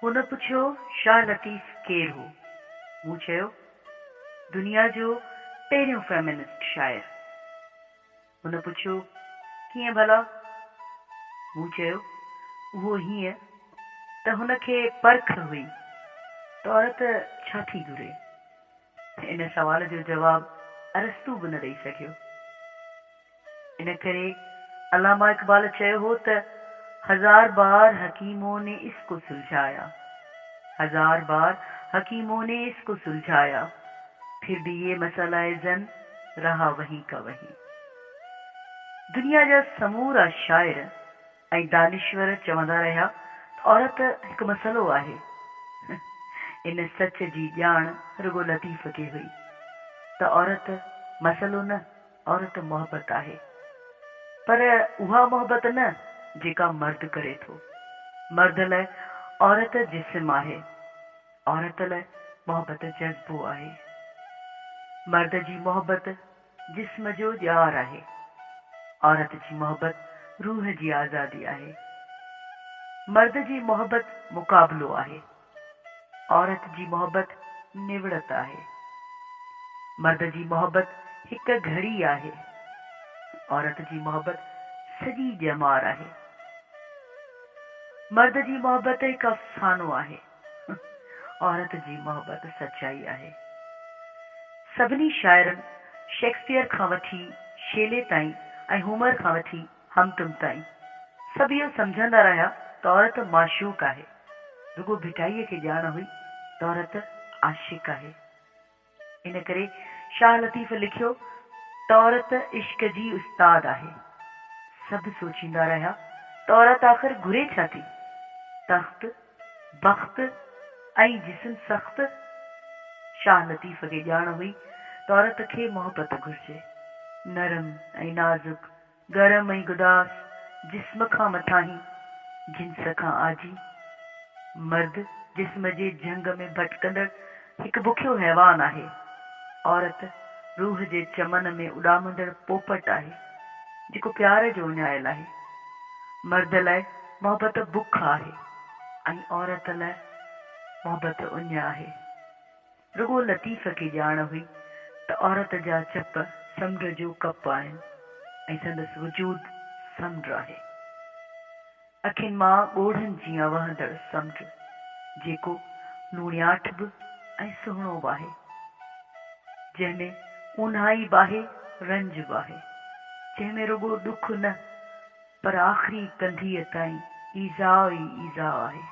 هن پڇيو، شاهه لطيف ڪير هو؟ مون چيو، دنيا جو پهريون فيمنسٽ شاعر. هن پڇيو، ڪيئن ڀلا؟ مون چيو، اهو هيئن ته هن کي پرک هئي ته عورت ڇا ٿي گهري. ان سوال جو جواب ارسطو به نه ڏئي سگهيو. ان ڪري علامه اقبال چيو هو ته هزار بار حڪيمون ني اس ڪو سلجهايا، هزار بار حڪيمون ني اس ڪو سلجهايا، پھر ڀي يي مسئله زن رها وهين ڪا وهين. دنيا جا سمورا شاعر ۽ دانشور چوندا رهيا ته عورت هڪ مسئلو آهي. ان سچ جي ڄاڻ رڳو لطيف کي هئي ته عورت مسئلو نه عورت محبت آهي. پر اها محبت نه جيڪا مرد ڪري ٿو. مرد لاء عورت جسم آهي. عورت لاء محبت جذبو آهي. مرد جي محبت جسم جو ڄار آهي. عورت جي محبت روح جي آزادي آهي. مرد جي محبت مقابلو آهي. عورت جي محبت نوڙت آهي. مرد جي محبت هڪ گهڙي آهي. عورت جي محبت سڄي ڄمار آهي. مرد جي محبت هڪ افسانو آهي. عورت جي محبت سچائي آهي. سڀني شاعرن شيڪسپيئر کان وٺي شيلي تائين ۽ هومر کان وٺي هم تم تائين سڀ اهو سمجهندا رهيا ته عورت معشوق آهي. رڳو ڀٽائيء کي ڄاڻ هئي ته عورت عاشق آهي. ان ڪري شاهه لطيف لکيو ته عورت عشق جي استاد آهي. سڀ سوچيندا رهيا ته عورت آخر گهري ڇا ٿي؟ تخت، بخت ۽ جسم سخت؟ شاهه لطيف کي ڄاڻ هئي ته عورت کي محبت گهرجي. نرم ۽ نازڪ، گرم ۽ گداس، جسم کان مٿاهين، جنس کان آجي. مرد جسم جي جهنگ ۾ ڀٽڪندڙ هڪ بکيو حيوان آهي. عورت روح جي چمن ۾ اڏامندڙ پوپٽ آهي، جيڪو پيار جو اڃايل آهي. مرد لاء محبت بک آهي ۽ عورت لاء محبت اڃ آهي. رڳو لطيف کي ڄاڻ هئي ته عورت جا چپ سمنڊ جو ڪپ آهن ۽ سندس وجود سمنڊ آهي. اکين مان ڳوڙهن جيان وهندڙ سمنڊ، جيڪو لوڻياٺ به ۽ سهڻو به آهي. جنهن ۾ اونهائي به آهي، رنج به آهي. جنهن ۾ رڳو ڏک نه پر آخري ڪنڌيء تائين ايذاء ئي ايذاء آهي.